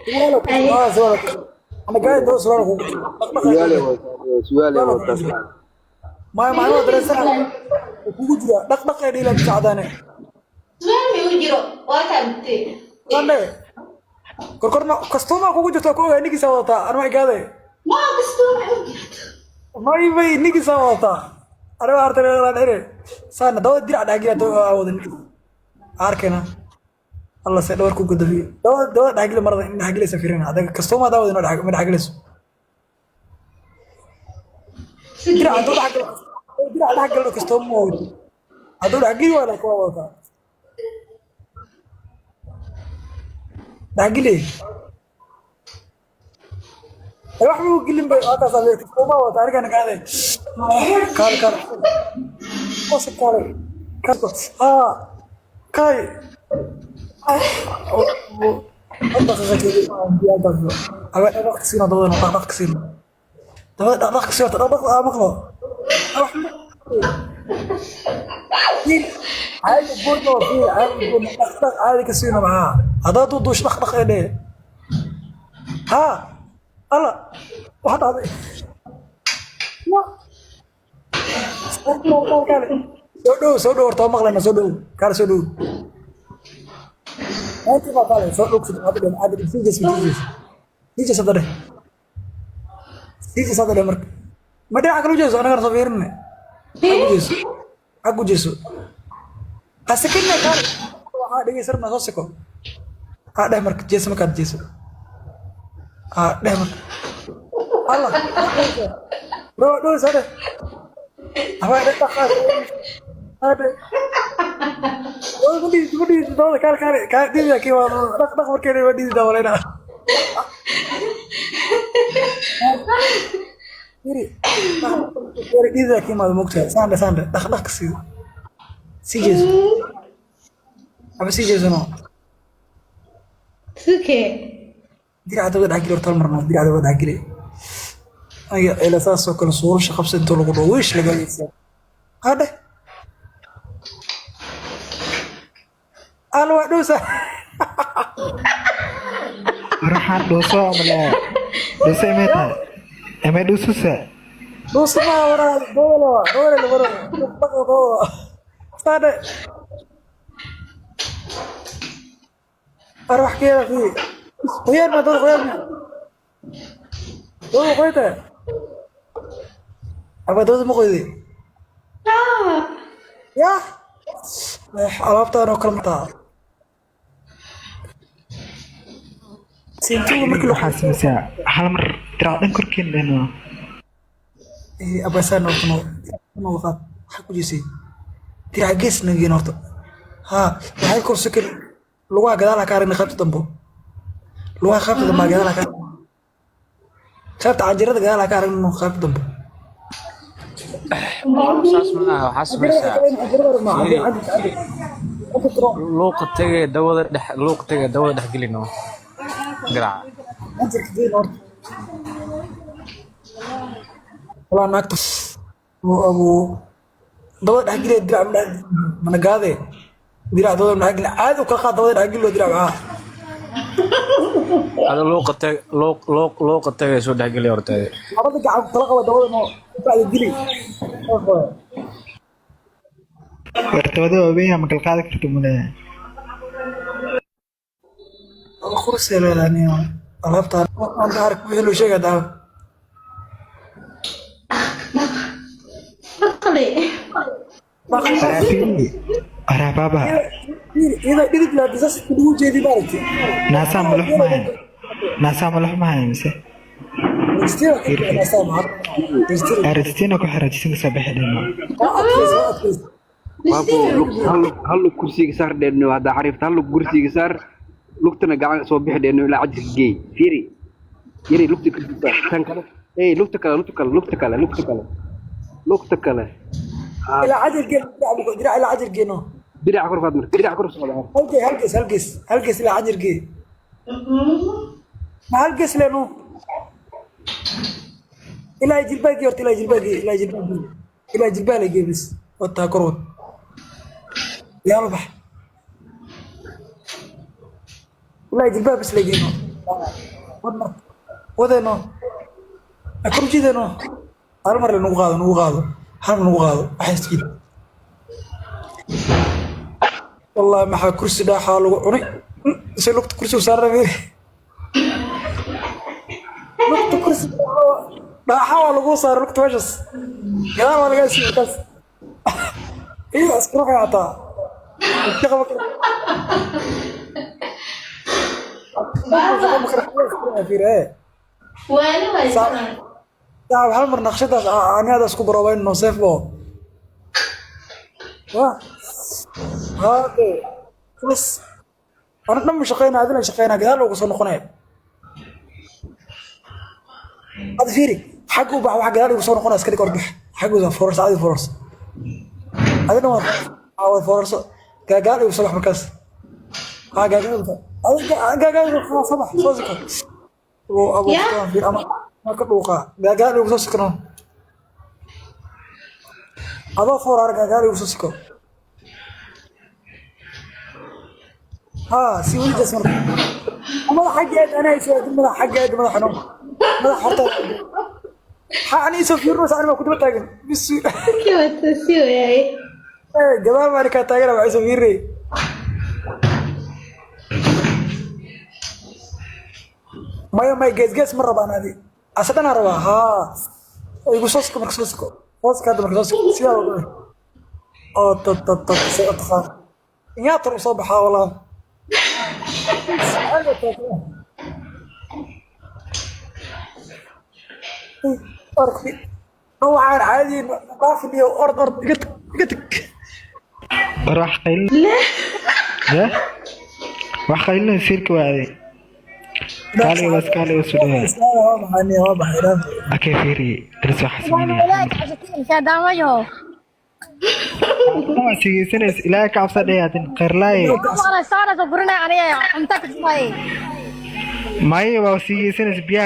Surwaal surwaal ana gaari doo surwaal kugu jiro. Surwaal ay wadataa, surwaal ay wadataa. Maya maalmo dareensana kugu jira dhaqdhaq ee dhiila sacdaane. Surwaal ma igu jiro, waa taabtay. Qandhe korkorna kastuuma kugu jirto ku ogaa nigiisa wadataa anma igaade. Ma kastuuma igu jirto. May may nigiisa wadataa aniga harta ire saana dawada dirac dhaagila wada nigis arkayna alla se dhawar ku gudafiye dawada dawada dhaagila marada in dhaagilaysa fiirina adaga kastuuma daawada inoo dhaag ma dhaagilayso dirac hadduu dhaagalo dirac dhaagalo kastuuma waa wadato hadduu dhaagili waa laakiin waa wadataa dhaagile wax buu gelin bay halkaas adeeg kastuuma wadataa anigana gaaday kaal kaal qosol kaale kaal haa kaay soo dhow soo dhow horta maqlayna soo dhow kaale soo dhow intii baa kaale soo dhow sii jees sii jees hadda dheh sii jees hadda dheh marka ma dhinaca kale u jeeso anagana soo fiirinne xag u jeeso xag u jeeso ha sekinne kaale waxaa dhegeysan rabnaa soo seko ha dheh marka jeeso markaad jeeso ha dheh marka alla dhow dhow soo dheh habaa dheh dhaqaaq ha dheh Sukee. Waxaan dhuuso amale dhuuso imay tahay imay dhuususa. Dhuusamaha waraa dowla dowla waraa dowla saade أروح كده في قيان ما دور قيان دور قيته أبا دور مقيدي يا alaabtaan oo kale mataa siintuuga markii la Waxaa sameysaa hal mar dirac dhan korkeen dheno. Abasaan horta noo noo qaad maxaa ku jeesay dirac gees nageen horta haa waxay kor sukan lugaha gadaal ha ka aragnay qaybta dambo lugaha qaybta dambe gadaal ha ka qaybta canjirada gadaal ha ka aragno qaybta dambo. Saas maaha, waxaa samaysaa luuqa tegee dawada dhex luuqa tegee dawada dhex gelino garaaca. Walaa naagta abu dabada dhex geliya dirac mana gaade dirac dabada dhex geliya caadi u kala qaad dabada dhex geliyo dirac maxaa Ada luuqa teg luuq luuq luuqa tegee soo dhex geliya horta. Labada gacan kala qaba dabada noo bacda geli. Wartabada waaweyn ma kala qaadi karto maleeya. Kursi leedahay nin alaabtaan aan ark wixii loo sheegay daa. Dhaqli. Waraa baaba. Iyadoo dhidid laa disas lagu jeedi maaragtay. Naasaa malux mahayn, naasaa malux mahayn mise Argentina ku xira jisinka soo bixi dheno. Baabo, hal lug hal lug kursiga saar dheerno haddaa xariifta hal lug kursiga saar lugtana gacan soo bixi dheerno ilaa cajirka geey fiiri yari lugta kursiga saar tan kale ey lugta kale lugta kale lugta kale lugta kale lugta kale. Ilaa cajir geen dirac ilaa cajir geeno. Diraca kor qaad marka diraca kor socda. Halgees halgees halgees halgees ilaa cajir gee ma halgees leenu ilaa jilbaagii horta ilaa jilbaagii ilaa jilbaagii ilaa jilbaa la gee bas wataa kor wad yaalo bax ilaa jilbaa bas la geeno. Wad marka. Wadeeno. Kor jiideeno. Hal mar le nagu qaado, nagu qaado. Hal mar nagu qaado. Waxay isjiid. Wallahi maxaa kursi dhaaxaa lagu cunay. Se lugta kursi u saaran fiiri. Lugta kursi dhaaxa waa lagu saaray lugta meeshaas. Gadaal waa lagaa siiyey markaas. Iyo isku ruuxay hataa. Iska qaba kara. Fiiri, ee. Waana haysanaa. Saaxib, hal mar naqshadaas anigaadaas ku baroobayno seef bo. Wah. Hade. Bas. Ana dhan ma shaqeynaa, adina shaqeynaa, gadaal ugu soo noqonaya. Hada fiiri, xagga u bax, waxa gadaal ugu soo noqonaya iska dhig orbax. Xagga u foorarsa, adi foorarsa. Adina waa foorarso. Gadaal ugu soo bax markaas. Ha gadaal ugu soo. Adiga gadaal ugu soo bax, soo siko. Abu abu fiir ama ma ka dhuuqa. Gadaal ugu soo sikno. Adoo foorar gadaal ugu soo siko. ها سي ولد اسمر madax xaggeed anaa isoo madax xaggeed madax xanuun madax horta ha ani isoo fiirno saan ma ku daba taagan bis. Kii waa taasi waayay. Ee gadaal baan ka taagan waa isoo fiirnay maya maya gees gees ma rabaan adi asadana rabaa haa igu soo siko marka soo siko hoos ka hadda marka soo siko sidaa loo dhahay oo tab tab tab say u taqaan inyaa tar u soo baxaa walaa. Waxaan caadi dhaafin iyo ord ord iga tag iga tag. War wax qaylin ya wax qaylin sirka waaday kaali was kaali was dhahay. Waa maxay waa maxay dhaaf. Akay fiiri daris waxa sameynaya. Waa sigeysanaysa ilaahay ka cabsa dhayaatin khayrlaaye maya waa sigeysanaysa biyaha.